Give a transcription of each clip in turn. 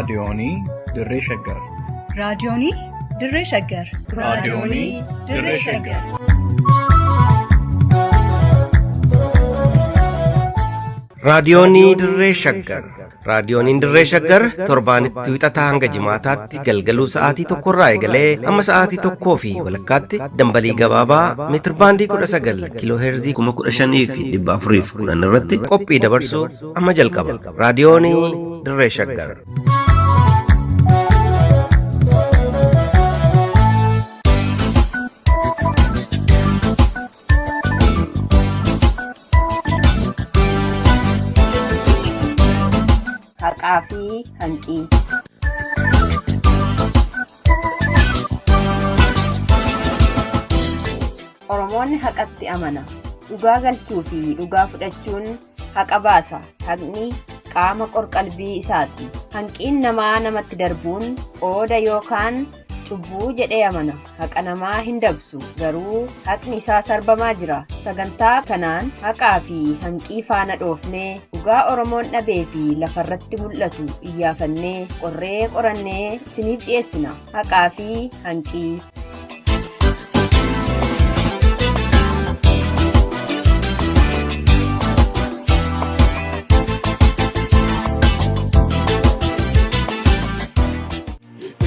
Raadiyoonii Dirree Shaggar. Raadiyoonii Dirree Shaggar. Raadiyoonii Dirree Shaggar. Raadiyoonii Dirree Shaggar. Raadiyooniin Dirree Shaggar torbaanitti wixataa hanga jimaataatti galgaluu sa'aatii tokkorraa eegalee hamma sa'aatii tokkoo fi walakkaatti dambalii gabaabaa meetirbaandii 19 kiiloo heerzii 15,410 irratti qophii dabarsuu amma jalqaba. Raadiyoonii Dirree Shaggar. Haqaa fi hanqii. Oromoonni haqatti amana. Dhugaa galchuu fi dhugaa fudhachuun haqa baasa. Haqni qaama qorqalbii isaati. Hanqiin namaa namatti darbuun qooda yookaan cubbuu jedhee amana. Haqa namaa hin dabsu. Garuu haqni isaa sarbamaa jira. Sagantaa kanaan haqaa fi hanqii faana dhoofnee dhugaa Oromoon dhabee fi lafarratti mul'atu iyyaafannee qorree qorannee isiniif dhiyeessina. Haqaa fi hanqii.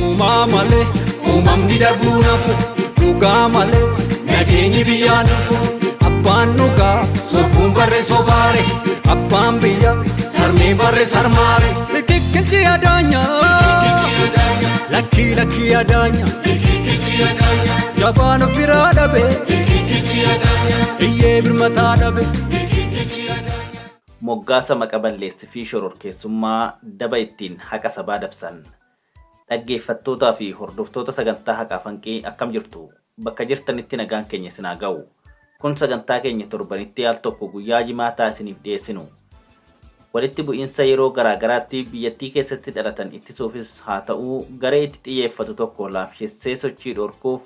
Uumaa malee uumamni darbuu nafu dhugaa malee nageenyi biyyaa dhufu abbaan dhugaa sobbuun barree sobaare abbaan biyya sarmee barree sarmaare. Kikkilchi adaanya lakkii lakkii adaanya jabaan of biraa dhabe iyyee birmataa dhabe. Moggaasa maqa balleessi fi shororkeessummaa daba ittiin haqa sabaa dabsan. Dhaggeeffattootaa fi hordoftoota sagantaa Haqaaf Hanqii akkam jirtu? Bakka jirtanitti nagaan keenya isin haa ga'u. Kun sagantaa keenya torbanitti al tokko guyyaa Jimaataa isiniif dhiyeessinu. Walitti bu'iinsa yeroo garaa garaatti biyyattii keessatti dhalatan ittisuufis haa ta'uu garee itti xiyyeeffatu tokko laamshessee sochii dhorkuuf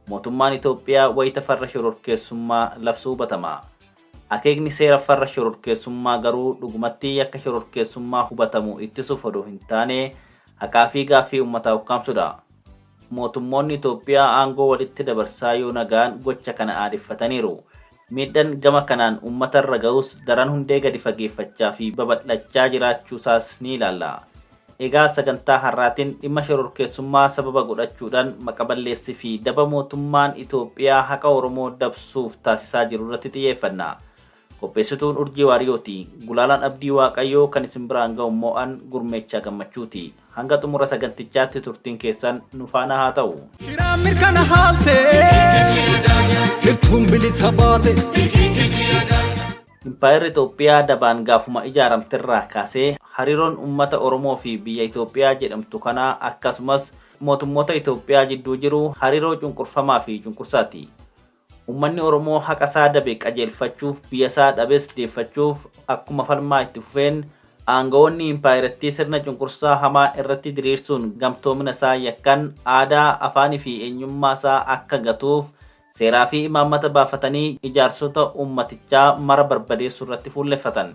mootummaan Itoophiyaa wayita farra shororkeessummaa labsu hubatama. Akeekni seera farra shororkeessummaa garuu dhugumatti yakka shororkeessummaa hubatamu ittisuuf odoo hin taane haqaa fi gaaffii ummataa ukkaamsudha. Mootummoonni Itoophiyaa aangoo walitti dabarsaa yoo nagaan gocha kana aadeffataniiru. Miidhan gama kanaan ummatarra ga'us daran hundee gadi fageeffachaa fi babal'achaa jiraachuusaas ni ilaalla. Egaa sagantaa har'aatiin dhimma shororkeessummaa sababa godhachuudhaan maqa-balleessi fi daba mootummaan Itoophiyaa haqa Oromoo dabsuuf taasisaa jiru irratti xiyyeeffanna. Qopheessituun Urjii Waariyooti. Gulaalaan Abdii Waaqayyoo kan isin biraan ga'u immoo an Gurmeechaa Gammachuuti. Hanga xumura sagantichaatti turtiin keessan nu faana haa ta'u. Shiraan mirkana haalte hirtuun bilisa baate. Impaayerri Itoophiyaa dabaan gaafuma ijaaramterraa kaasee hariiroon ummata Oromoo fi biyya Itoophiyaa jedhamtu kanaa akkasumas mootummoota Itoophiyaa jidduu jiru hariiroo cunqurfamaa fi cunqursaati. Ummanni Oromoo haqa isaa dabe qajeelfachuuf biyya isaa dhabes deeffachuuf akkuma falmaa itti fufeen aangawoonni impaayerattii sirna cunqursaa hamaa irratti diriirsuun gamtoomina isaa yakkan aadaa, afaanii fi eenyummaa isaa akka gatuuf Seeraa fi imaammata baafatanii ijaarsota uummatichaa mara barbadeessuu irratti fuulleffatan.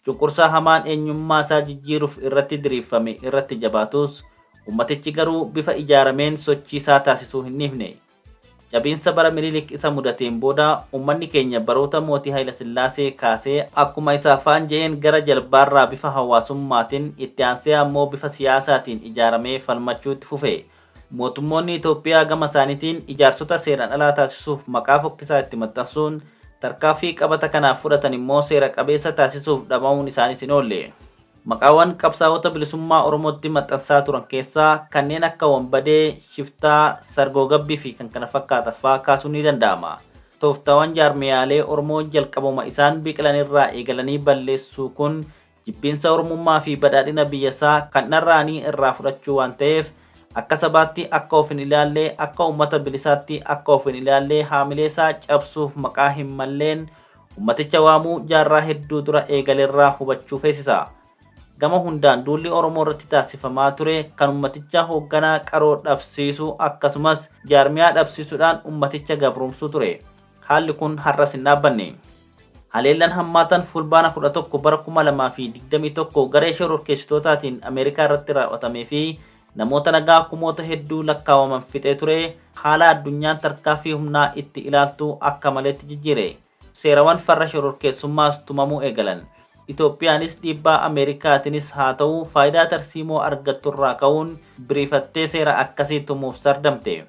Cunqursaa hamaan eenyummaa isaa jijjiiruuf irratti diriirfame irratti jabaatus, uummatichi garuu bifa ijaarameen sochii isaa taasisuu hin dhiifne. Cabiinsa bara Minilik isa mudateen booda uummanni keenya baroota mootii Hayilasillaasee kaasee akkuma isaaf faanja'een gara jalbaarraa bifa hawaasummaatiin itti aansee ammoo bifa siyaasaatiin ijaaramee falmachuu itti fufe. Mootummoonni Itoophiyaa gama isaaniitiin ijaarsota seeraan alaa taasisuuf maqaa fokkisaa itti maxxansuun tarkaaffii qabata kanaaf fudhatan immoo seera qabeessa taasisuuf dhama'uun isaaniis hin oolle. Maqaawwan qabsaa'ota bilisummaa Oromootti maxxansaa turan keessaa kanneen akka wanbadee, shiftaa, sargoo gabbii fi kan kana fakkaatan fa'aa kaasuun ni danda'ama. Tooftaawwan jaarmiyaalee Oromoo jalqabuma isaan biqilanirraa eegalanii balleessuu kun Jibbiinsa Oromummaa fi badhaadhina biyyasaa kan dharra'anii irraa fudhachuu waan ta'eef akka sabaatti akka of hin ilaalle, akka ummata bilisaatti akka of hin ilaalle haamileesaa cabsuuf maqaa hin malleen ummaticha waamuu jaarraa hedduu dura eegalerraa hubachuu feesisa. Gama hundaan duulli Oromoo irratti taasifamaa ture kan ummaticha hoogganaa qaroo dhabsiisuu akkasumas jaarmiyaa dhabsiisuudhaan ummaticha gabromsuu ture. Haalli kun har'as hin dhaabbanne. Haleellaan hammaatan Fulbaana 11 bara 2021 garee shororkeessitootaatiin Ameerikaa irratti raawwatamee fi namoota nagaa kumoota hedduu lakkaawaman fixee ture haala addunyaan tarkaanfii humnaa itti ilaaltu akka maleetti jijjiire. Seerawwan farra shororkeessummaas tumamuu eegalan. Itoophiyaanis dhiibbaa Ameerikaatiinis haa ta'u faayidaa tarsiimoo argatturraa ka'uun biriifattee seera akkasii tumuuf sardamte.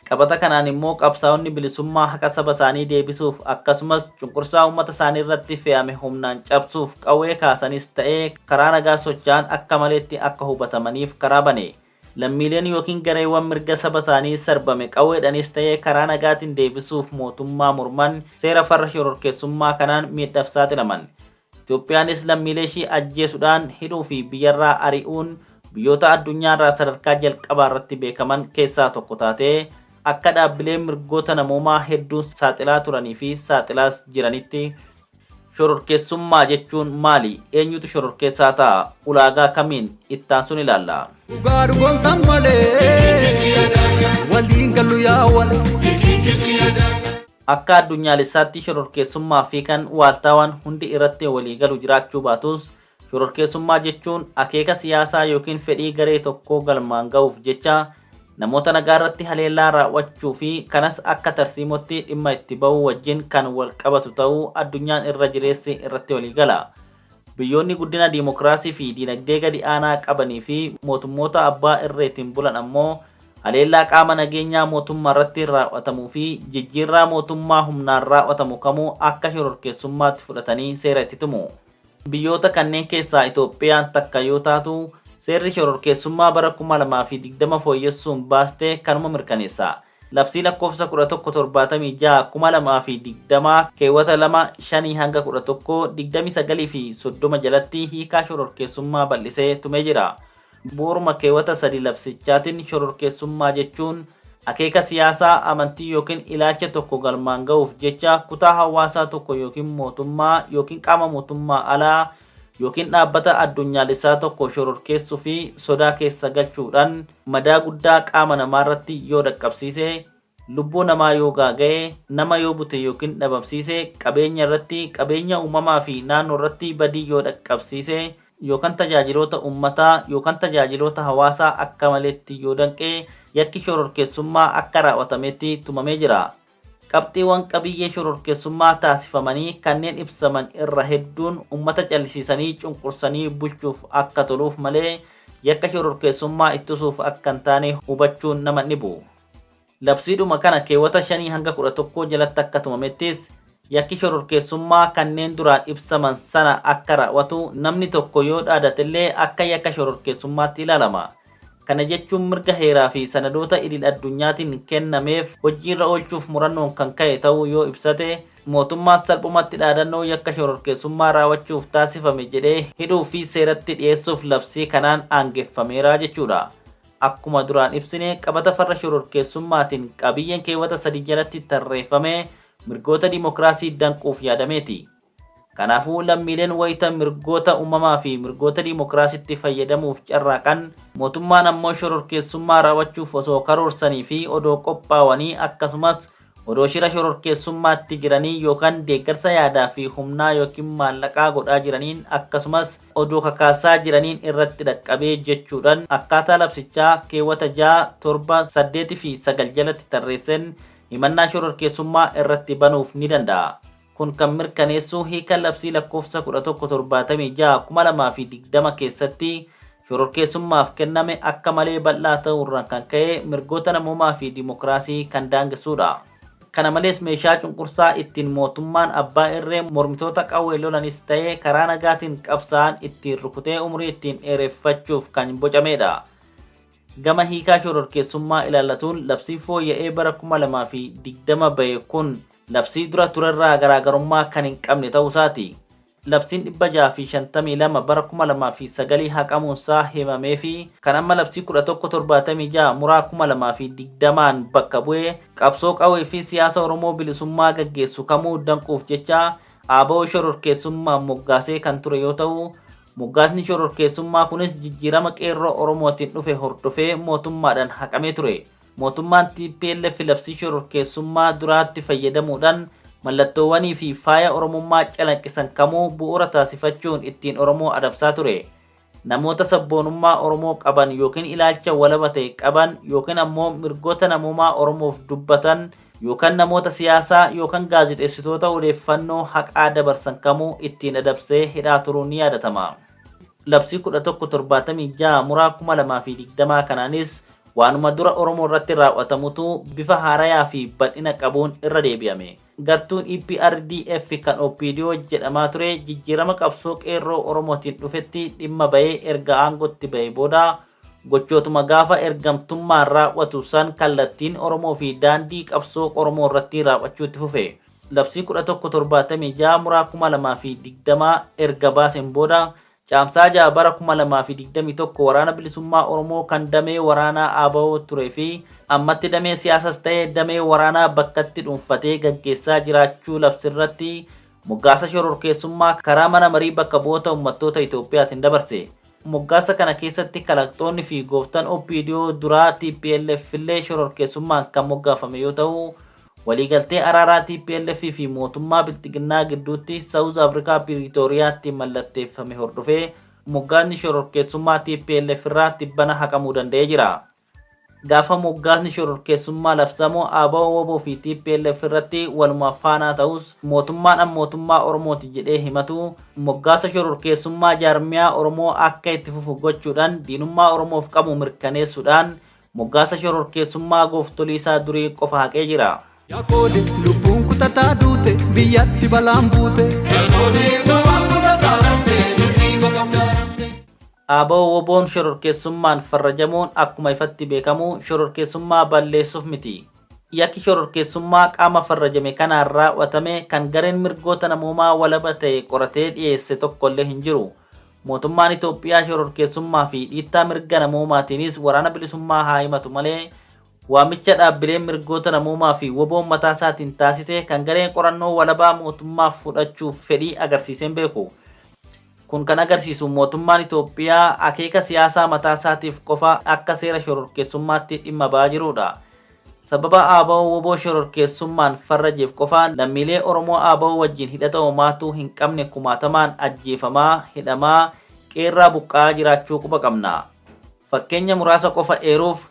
Qabata kanaan immoo qabsaa'onni bilisummaa haqa saba isaanii deebisuuf akkasumas cunqursaa uummata isaanii irratti fe'ame humnaan cabsuuf qawwee kaasanis ta'ee karaa nagaa socho'an akka maleetti akka hubatamaniif karaa bane. Lammiileen yookiin gareewwan mirga saba isaanii sarbame qawweedhanis ta'ee karaa nagaatiin deebisuuf mootummaa morman seera farra shororkeessummaa kanaan miidhaaf saaxilaman. Itoophiyaanis lammiilee ishii ajjeesuudhaan hidhuu fi biyyarraa ari'uun biyyoota addunyaarraa sadarkaa jalqabaa irratti beekaman keessaa tokko taatee akka dhaabbileen mirgoota namoomaa hedduun saaxilaa turanii fi saaxilaas jiranitti. Shororkeessummaa jechuun maali? Eenyutu shororkeessaa ta'a? Ulaagaa kamiin? Ittaansuun ilaalla. Dhugaa dhugoomsan malee waliin galu yaa wal. Akka addunyaalessaatti shororkeessummaa fi kan waaltaawaan hundi irratti waliigalu jiraachuu baatus, shororkeessummaa jechuun akeeka siyaasaa yookiin fedhii garee tokkoo galmaan ga'uuf jecha namoota nagaa irratti haleellaa raawwachuu fi kanas akka tarsiimotti dhimma itti ba'uu wajjin kan wal qabatu ta'uu addunyaan irra jireessi irratti waliigala. Biyyoonni guddina diimokiraasii fi diinagdee gadi aanaa qabanii fi mootummoota abbaa irreetiin bulan ammoo haleellaa qaama nageenyaa mootummaa irratti raawwatamuu fi jijjiirraa mootummaa humnaan raawwatamu kamuu akka shororkeessummaatti fudhatanii seera itti tumu. Biyyoota kanneen keessaa Itoophiyaan takka yoo taatu, seerri shororkeessummaa bara 2020 fooyyessuun baaste kanuma mirkaneessa. Labsii lakkoofsa 1176 2020 keewwata 2 5 hanga 11 29 fi 30 jalatti hiikaa shororkeessummaa bal'isee tumee jira. Bu'uuruma keewwata 3 labsichaatiin shororkeessummaa jechuun akeeka siyaasaa, amantii yookiin ilaalcha tokko galmaan ga'uuf jecha kutaa hawaasaa tokko yookiin mootummaa yookiin qaama mootummaa alaa yookiin dhaabbata addunyaalessaa tokko shororkeessuu fi sodaa keessa galchuudhaan madaa guddaa qaama namaa irratti yoo dhaqqabsiise, lubbuu namaa yoo gaaga'e, nama yoo bute yookiin dhabamsiise, qabeenya irratti, qabeenya uumamaa fi naannoo irratti badii yoo dhaqqabsiise, yookaan tajaajiloota uummataa yookaan tajaajiloota hawaasaa akka maleetti yoo danqe yakki shororkeessummaa akka raawwatametti tumamee jira. Qabxiiwwan qabiyyee shororkeessummaa taasifamanii kanneen ibsaman irra hedduun uummata callisiisanii cunqursanii bulchuuf akka toluuf malee yakka shororkeessummaa ittisuuf akka hin taane hubachuun nama dhibu. Labsiidhuma kana keewwata 5 hanga 11 jalatti akka tumamettis yakki shororkeessummaa kanneen duraan ibsaman sana akka raawwatu namni tokko yoo dhaadatellee akka yakka shororkeessummaatti ilaalama. Kana jechuun mirga heeraa fi sanadoota idil addunyaatiin kennameef hojiirra oolchuuf murannoon kan ka'e ta'uu yoo ibsate, mootummaan salphumatti dhaadannoo yakka shororkeessummaa raawwachuuf taasifame jedhee hidhuu fi seeratti dhiyeessuuf labsii kanaan aangeffameera jechuudha. Akkuma duraan ibsine qabata farra shororkeessummaatiin qabiyyeen keewwata 3 jalatti tarreeffame mirgoota diimokiraasii danquuf yaadameeti. Kanaafuu lammiileen wayita mirgoota uumamaa fi mirgoota diimokiraasiitti fayyadamuuf carraaqan mootummaan ammoo shororkeessummaa raawwachuuf osoo karoorsanii fi odoo qophaawanii akkasumas odoo shira shororkeessummaatti jiranii yookaan deeggarsa yaadaa fi humnaa yookiin maallaqaa godhaa jiraniin akkasumas odoo kakaasaa jiraniin irratti dhaqqabee jechuudhaan akkaataa labsichaa keewwata 6, 7, 8 fi 9 jalatti tarreessen himannaa shororkeessummaa irratti banuuf ni danda'a. Kun kan mirkaneessu hiika labsii lakkoofsa 1176 2020 keessatti shororkeessummaaf kenname akka malee bal'aa ta'uurraan kan ka'e mirgoota namoomaa fi diimokiraasii kan daangessuudha. Kana malees meeshaa cunqursaa ittiin mootummaan abbaa irree mormitoota qawwee lolanis ta'ee karaa nagaatiin qabsaa'an ittiin rukutee umurii ittiin dheereffachuuf kan bocamedha. Gama hiikaa shororkeessummaa ilaallatuun labsii fooyya'ee bara 2020 bahe kun labsii dura turerraa garaagarummaa kan hin qabne ta'uu isaati. Labsiin 652 bara 2009 haqamuunsaa himamee fi kan amma labsii 1176 muraa 2020 bakka bu'ee qabsoo qawwee fi siyaasa Oromoo bilisummaa gaggeessu kamuu danquuf jecha ABO shororkeessummaan moggaasee kan ture yoo ta'u, moggaasni shororkeessummaa kunis jijjiirama qeerroo Oromootiin dhufe hordofee mootummaadhaan haqamee ture. Mootummaan TPLF labsii shororkeessummaa duraatti fayyadamuudhaan Mallattoowwanii fi faaya Oromummaa calaqqisan kamuu bu'uura taasifachuun ittiin Oromoo adamsaa ture. Namoota sabboonummaa Oromoo qaban yookiin ilaalcha walaba ta'e qaban yookiin ammoo mirgoota namoomaa Oromoof dubbatan yookaan namoota siyaasaa yookaan gaazexeessitoota odeeffannoo haqaa dabarsan kamuu ittiin adamsee hidhaa turuun ni yaadatama. Labsii 1176 muraa 2020 kanaanis waanuma dura Oromoo irratti raawwatamutu bifa haarayaa fi bal'ina qabuun irra deebi'ame. Gartuun EPRDF kan OPDO jedhamaa ture jijjiirama qabsoo qeerroo Oromootiin dhufetti dhimma bahee erga aangootti bahee booda gochootuma gaafa ergamtummaan raawwatu san kallattiin Oromoo fi daandii qabsoo Oromoo irratti raawwachuu itti fufe. Labsii 1176 muraa 2020 erga baaseen booda Caamsaa 6 bara 2021 Waraana Bilisummaa Oromoo kan damee waraanaa ABO turee fi ammatti damee siyaasas ta'e damee waraanaa bakkatti dhuunfatee gaggeessaa jiraachuu labsirratti moggaasa shororkeessummaa karaa mana marii bakka bu'oota uummattoota Itoophiyaatiin dabarse. Moggaasa kana keessatti kalaqxoonni fi gooftan OPDO duraa tplf illee shororkeessummaan kan moggaafame yoo ta'u, Waliigaltee araaraa tplf fi mootummaa Bilxiginnaa gidduutti Sawuz Afrikaa Piriitooriyaatti mallatteeffame hordofee moggaasni shororkeessummaa tplf irraa tibbana haqamuu danda'ee jira. Gaafa moggaasni shororkeessummaa labsamu ABO, wbo fi tplf irratti waluma faanaa ta'us mootummaan an mootummaa Oromooti jedhee himatu moggaasa shororkeessummaa jaarmiyaa Oromoo akka itti fufu gochuudhaan diinummaa Oromoof qabu mirkaneessuudhaan Moggaasa shororkeessummaa gooftolii isaa durii qofa haqee jira. Yaa koode lubbuun kutataa duute biyyatti balaan buute. Yaa koode gowwaan kutataa rafte hirriiba qabdaa rafte. ABO-WBOn shororkeessummaan farrajamuun akkuma ifatti beekamu shororkeessummaa balleessuuf miti. Yakki shororkeessummaa qaama farrajame kanaan raaw'atame kan gareen mirgoota namoomaa walaba ta'e qoratee dhiyeesse tokkollee hin jiru. Mootummaan Itoophiyaa shororkeessummaa fi dhiittaa mirga namoomaatiinis Waraana Bilisummaa haa himatu malee waamicha dhaabbileen mirgoota namoomaa fi WBOn mataa isaatiin taasise kan gareen qorannoo walabaa mootummaaf fudhachuuf fedhii agarsiisee hin beeku. Kun kan agarsiisu mootummaan Itoophiyaa akeeka siyaasaa mataa isaatiif qofa akka seera shororkeessummaatti dhimma ba'aa jiruudha. Sababa ABO-wbo shororkeessummaan farrajeef qofa lammiilee Oromoo ABO wajjin hidhata homaatuu hin qabne kumaatamaan ajjeefamaa, hidhamaa, qe'eerraa buqqa'aa jiraachuu quba qabna. Fakkeenya muraasa qofa eeruuf,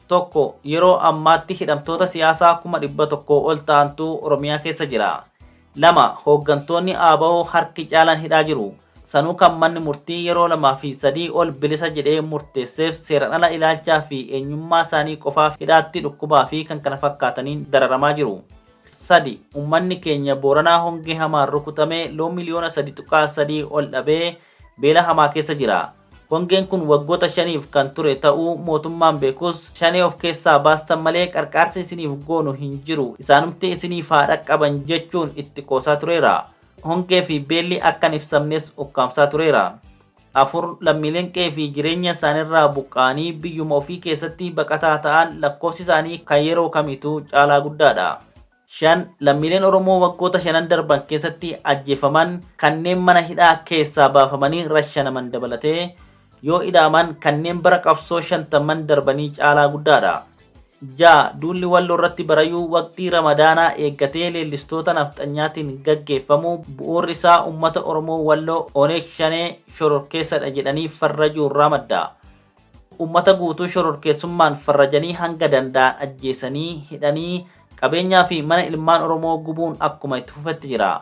1, Yeroo ammaatti hidhamtoota siyaasaa 100,000 ol ta'antu Oromiyaa keessa jira. 2, Hooggantoonni ABO harki caalaan hidhaa jiru. Sanuu kan manni murtii yeroo 2 fi 3 ol bilisa jedhee murteesseef seeran ala ilaalchaa fi eenyummaa isaanii qofaaf hidhaatti dhukkubaa fi kkf dararamaa jiru. 3, Ummanni keenya Booranaa hongee hamaan rukutame loon miliyoona 3.3 ol dhabee beela hamaa keessa jira. Hongeen kun waggoota shaniif kan ture ta'uu mootummaan beekus Shanee of keessaa baastan malee qarqaarsi isiniif goonu hin jiru isaanumti isiniif haa dhaqqaban jechuun itti qoosaa tureera. Hongee fi beelli akka hin ibsamnes ukkaamsaa tureera. 4, Lammiileen qe'ee fi jireenya isaaniirraa buqqa'anii biyyuma ofii keessatti baqataa ta'an lakkoofsi isaanii kan yeroo kamiituu caalaa guddaadha. 5, Lammiileen Oromoo waggoota shanan darban keessatti ajjeefaman kanneen mana hidhaa keessaa baafamanii rashanaman dabalatee yoo ida'aman kanneen bara qabsoo shantamman darbanii caalaa guddaadha. 6, Duulli Walloo irratti barayyuu waqtii Ramadaanaa eeggatee leellistoota nafxanyaatiin gaggeeffamu bu'uurri isaa ummata Oromoo Walloo Oneg Shanee shororkeessadha jedhanii farrajuu irraa madda. Ummata guutuu shororkeessummaan farrajanii hanga danda'an ajjeesanii, hidhanii, qabeenyaa fi mana ilmaan Oromoo gubuun akkuma itti fufetti jira.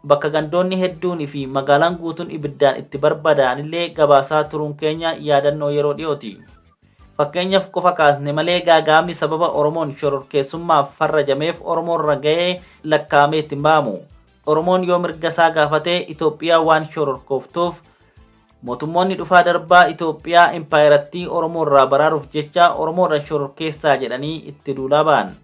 Bakka gandoonni hedduun fi magaalaan guutuun ibiddaan itti barbadaa'anillee gabaasaa turuun keenya yaadannoo yeroo dhiyooti. Fakkeenyaf qofa kaasne malee gaaga'amni sababa Oromoon shororkeessummaaf farrajameef Oromoorra ga'e lakkaa'amee itti hin ba'amu. Oromoon yoo mirga isaa gaafate Itoophiyaa waan shororkooftuuf Mootummoonni dhufaa darbaa Itoophiyaa impaayerattii Oromoo irraa baraaruuf jecha Oromoodhan shororkeessaa jedhanii itti duulaa ba'an.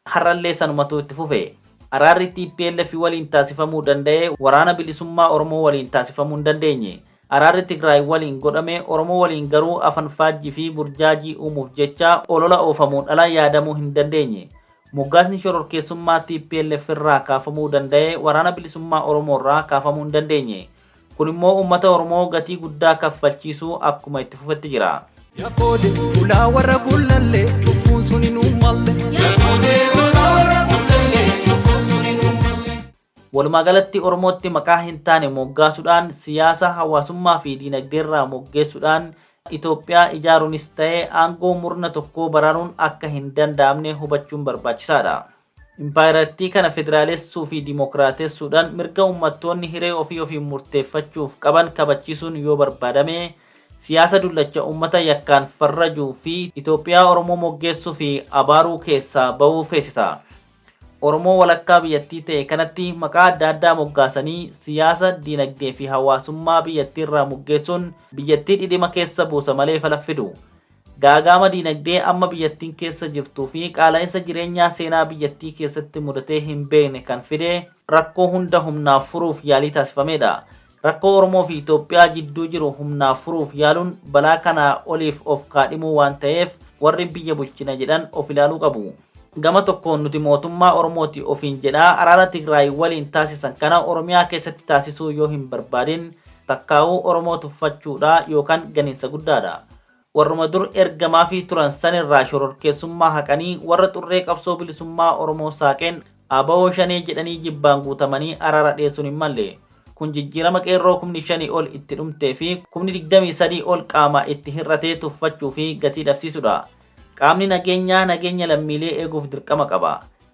Har'allee sanumatu itti fufe. Araarri tplf waliin taasifamuu danda'e Waraana Bilisummaa Oromoo waliin taasifamuu hin dandeenye. Araarri Tigraay waliin godhame Oromoo waliin garuu afanfaajjii fi burjaajii uumuuf jecha olola oofamuun ala yaadamuu hin dandeenye. Moggaasni shororkeessummaa tplf irraa kaafamuu danda'e Waraana Bilisummaa Oromoo irraa kaafamuu hin dandeenye. Kun immoo uummata Oromoo gatii guddaa kaffalchiisuu akkuma itti fufetti jira. Yaa koode ulaa warra gullallee cufuun suni nuu malle. Yaa koode ulaa warra gullallee cufuun suni nuu malle. Walumaa galatti Oromootti maqaa hin taane moggaasuudhaan siyaasa hawaasummaa fi diinagdeerraa moggeessuudhaan Itoophiyaa ijaaruunis ta'ee aangoo murna tokkoo baraaruun akka hin danda'amne hubachuun barbaachisaadha. Impaayirattii kana federaalessuu fi dimookiraatessuudhaan mirga uummattoonni hiree ofii ofiin murteeffachuuf qaban kabachiisuun yoo barbaadame siyaasa dullacha uummata yakkaan farrajuu fi Itoophiyaa Oromoo moggeessuu fi abaaruu keessaa bahuu feesisa. Oromoo walakkaa biyyattii ta'e kanatti maqaa adda addaa moggaasanii siyaasa, diinagdee fi hawaasummaa biyyattii irraa moggeessuun biyyattii dhidhima keessa buusa malee falaffidu. Gaagaama diinagdee amma biyyattiin keessa jirtuu fi qaala'insa jireenyaa seenaa biyyattii keessatti mudatee hin beekne kan fide rakkoo hunda humnaaf furuuf yaalii taasifamedha. Rakkoo Oromoo fi Itoophiyaa jidduu jiru humnaaf furuuf yaaluun balaa kanaa oliif of kaadhimuu waan ta'eef warri biyya bulchina jedhan of ilaaluu qabu. Gama tokkoon nuti mootummaa Oromooti ofiin jedhaa araara Tigraay waliin taasisan kana Oromiyaa keessatti taasisuu yoo hin barbaadin takkaa'uu Oromoo tuffachuudha yookaan ganiinsa guddaadha. Warruma dur ergamaafii turan sanirraa shororkeessummaa haqanii warra xurree qabsoo bilisummaa Oromoo saaqeen ABO shanee jedhanii jibbaan guutamanii araara dhiyeessuun hin malle. Kun jijjiirama qeerroo 5,000 ol itti dhumtee fi 23,000 ol qaama itti hir'atee tuffachuu fi gatii dhabsiisudha. Qaamni nageenyaa nageenya lammiilee eeguuf dirqama qaba.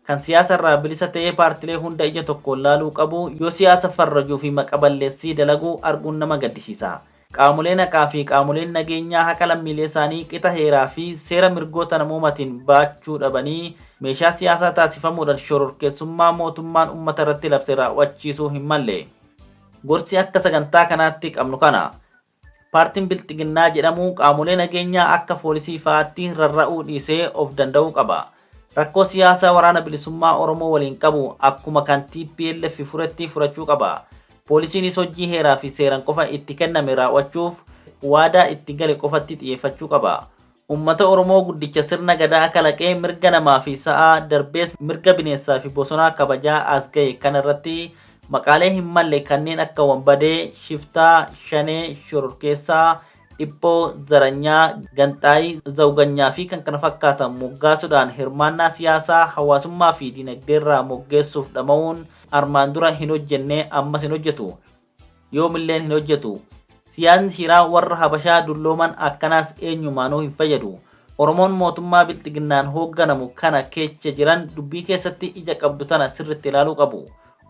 Kan siyaasa irraa bilisa ta'ee paartilee hunda ija tokkoon laaluu qabu yoo siyaasa farrajuu fi maqaballeessii dalaguu arguun nama gaddisiisa. Qaamoleen haqaa fi qaamoleen nageenyaa haqa lammiilee isaanii qixa heeraa fi seera mirgoota namoomatiin baachuu dhabanii meeshaa siyaasaa taasifamuudhaan shororkeessummaa mootummaan uummata irratti labse raawwachiisuu hin malle. Gorsi akka sagantaa kanaatti qabnu kana. Paartiin Bilxiginnaa jedhamu qaamolee nageenyaa akka poolisii fa'aatti rarra'uu dhiisee of danda'uu qaba. Rakkoo siyaasaa waraana bilisummaa Oromoo waliin qabu akkuma kan TPLF furetti furachuu qaba. Poolisiinis hojii heeraa fi seeraan qofa itti kenname raawwachuuf waadaa itti gale qofatti xiyyeeffachuu qaba. Uummata Oromoo guddicha sirna gadaa kalaqee mirga namaa fi sa'aa darbees mirga bineensaa fi bosonaa kabajaa as ga'e kanarratti maqaalee hin malle kanneen akka wanbadee, shiftaa, shanee, shororkeessaa, dhiphoo, zaranyaa, ganxaayii, zawganyaa fi kan kana fakkaatan moggaasuudhaan hirmaannaa siyaasaa, hawaasummaa fi diinagdeerraa moggeessuuf dhama'uun armaan dura hin hojjenne ammas hin hojjetu. Yoomilleen hin hojjetu. Siyaasni shiraa warra Habashaa dullooman akkanaas eenyumaanuu hin fayyadu. Oromoon mootummaa bilxiginnaan hoogganamu kana keessa jiran dubbii keessatti ija qabdu tana sirriitti ilaaluu qabu.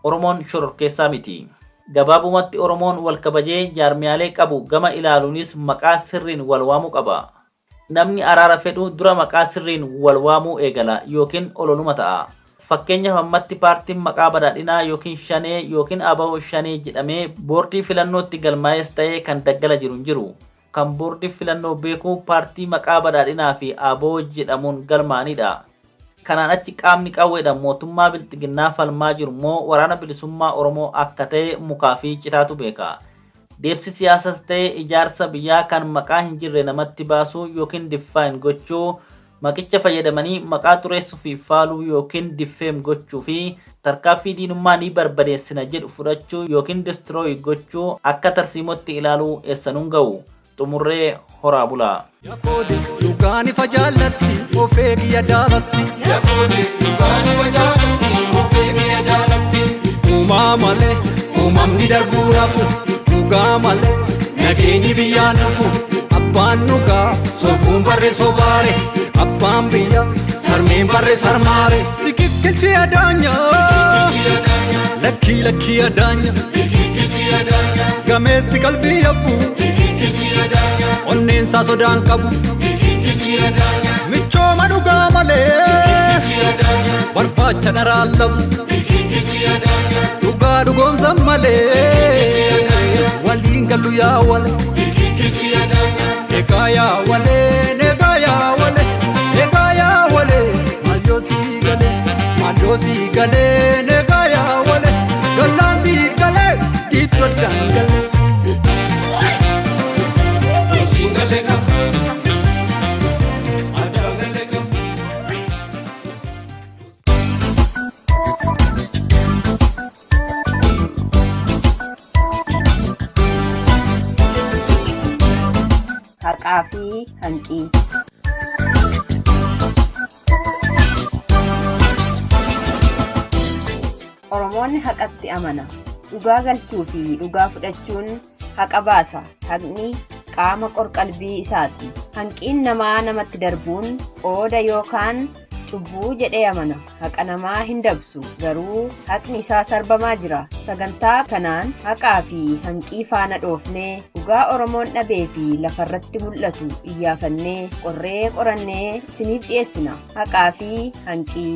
Oromoon shororkeessaa miti. Gabaabumatti Oromoon wal kabajee jaarmiyaalee qabu gama ilaaluunis maqaa sirriin wal waamuu qaba. Namni araara fedhu dura maqaa sirriin wal waamuu eegala yookiin ololuma ta'a. Fakkeenyaaf ammatti paartiin maqaa badhaadhinaa yookiin shanee yookiin ABO shanee jedhamee boordii filannootti galmaa'es ta'ee kan daggala jiru hin jiru. Kan boordii filannoo beeku paartii maqaa badhaadhinaa fi ABO jedhamuun galmaa'anidha. Kanaan achi qaamni qawweedhaan mootummaa bilxiginnaa falmaa jiru immoo waraana bilisummaa Oromoo akka ta'e mukaa fi citaatu beeka. Deemsi siyaasas ta'e ijaarsa biyyaa kan maqaa hin jirre namatti baasuu yookiin define gochuu, maqicha fayyadamanii maqaa xureessuu fi faaluu yookiin defame gochuu fi tarkaaffii diinummaa ni barbadeessina jedhu fudhachuu yookiin destroy gochuu akka tarsiimotti ilaaluu eessanuun ga'u. Xumurree horaa bulaa. Yakoode dhugaan ifa jaallatti of eegi yadaabatti. Yakoode dhugaan ifa jaallatti of eegi yadaabatti. Uumaa malee uumamni darbuu nafu dhugaa malee nageenyi biyyaan dhufu abbaan dhugaa sobuun barree sobaare abbaan biyya sarmeen barree sarmaare. Tikikilchi adaanya lakkii lakkii adaanya gameessi qalbii yabbu onneensaa sodaan qabu michooma dhugaa malee barbaacha dharaan labu dhugaa dhugoomsan malee waliin galu yaa wale egaa yaa walee egaa yaa wale egaa yaa wale maal sii galee maal sii galee egaa yaa wale lollaan sii galee diittoo dangalee. Haqaa fi hanqii. Oromoonni haqatti amana. Dhugaa galchuu fi dhugaa fudhachuun haqa baasa. Haqni qaama qorqalbii isaati. Hanqiin namaa namatti darbuun qooda yookaan cubbuu jedhee amana. Haqa namaa hin dabsu. Garuu haqni isaa sarbamaa jira. Sagantaa kanaan haqaa fi hanqii faana dhoofnee dhugaa Oromoon dhabee fi lafarratti mul'atu iyyaafannee qorree qorannee isiniif dhiyeessina. Haqaa fi hanqii.